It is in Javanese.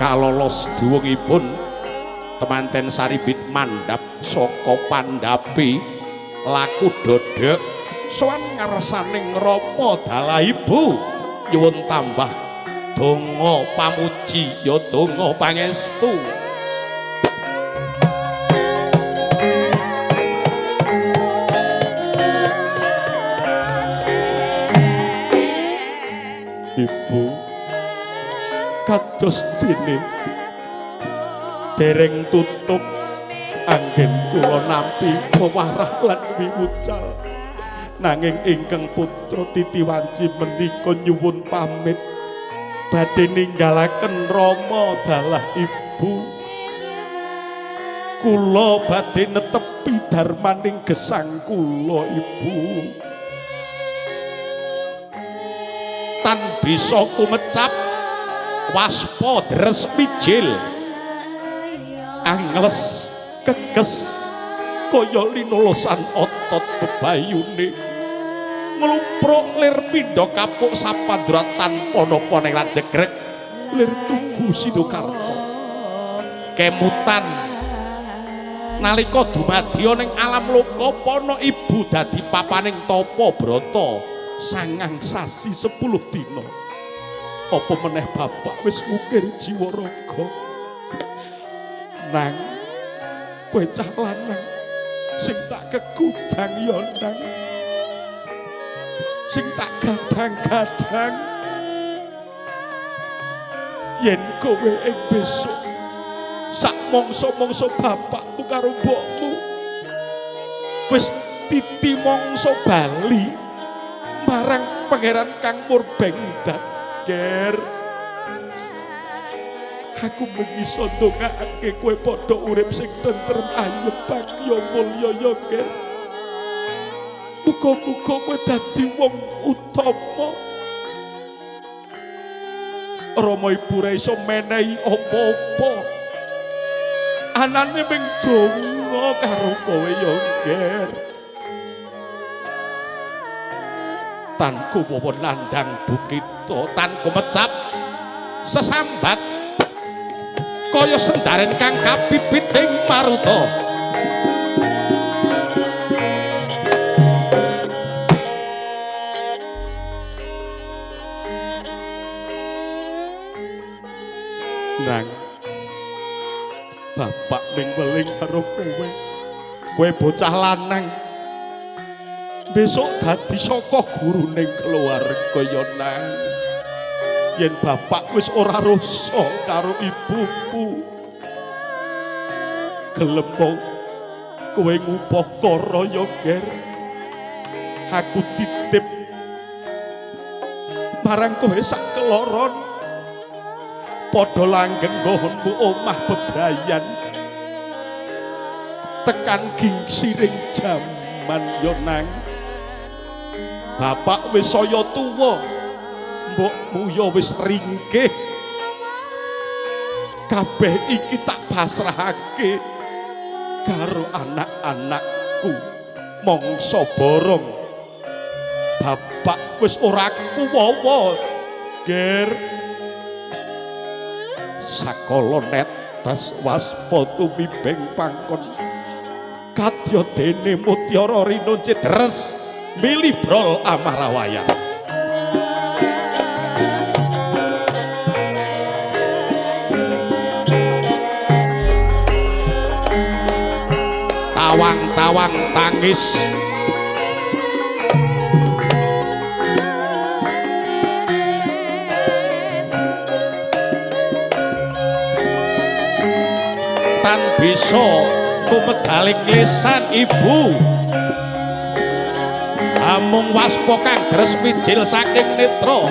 Kalolos duwungipun temanten saribit mandhap saka pandhapi laku dodhek sowan ngarsaning Rama dalah ibu nyuwun tambah donga pamuji ya donga pangestu. Ibu kados dene dereng tutup anggen kula nampi wewarah lan wiwucal, nanging ingkang putra titiwanci menika nyuwun pamit badhe ninggalaken Rama dalah ibu. Kula badhe netepi darmaning gesang kula ibu. Tan bisa kumecap waspa deres mijil angles keges kaya linolosan otot bebayune nglupruk lir pindha kapuk sapandra tanpa napa ning rajegreg lir tugu Sidokarto kemutan nalika dumadya ning alam loka pana ibu dadi papaning tapa brata 9 sasi 10 dina. Apa meneh bapak wis ngukir jiwa raga. Nang kowe cah lanang sing tak kegudang ya nang, sing tak gadang-gadang yen kowe ing besok sak mangsa-mangsa bapakmu karo mbokmu wis titi mangsa bali marang pangeran kang murbeng ger, aku mung iso ndongakake kowe padha urip sing tentrem ayem bagya mulya ya ger. Muga-muga kowe dadi wong utama. Rama ibu ra iso menehi apa-apa, anane mung donga karo kowe ya ger. Tanku wewon nandang bukita, tanku mecap sesambat kaya sendaren kang kapipiting maruta. Nang bapak ning weling karo kowe, kowe bocah lanang besok dadi saka guruning keluarga ya nang. Yen bapak wis ora rasa karo ibumu, gelem kowe ngupakara ya ger. Aku titip marang kowe sak keloron, padha langgeng nggonmu omah bebrayan tekan gingsiring jaman ya nang. Bapak wis saya tuwa, mbokmu ya wis ringkih, kabeh iki tak pasrahake karo anak-anakku mangsa borong. Bapak wis ora kuwawa ger. Sakala netes waspa tumibeng pangkon kadya dene mutiara rinunci deres milih brol amarawaya. Tawang-tawang tangis tan bisa kumedaling lisan ibu, amung waspa kang deres mijil saking netra.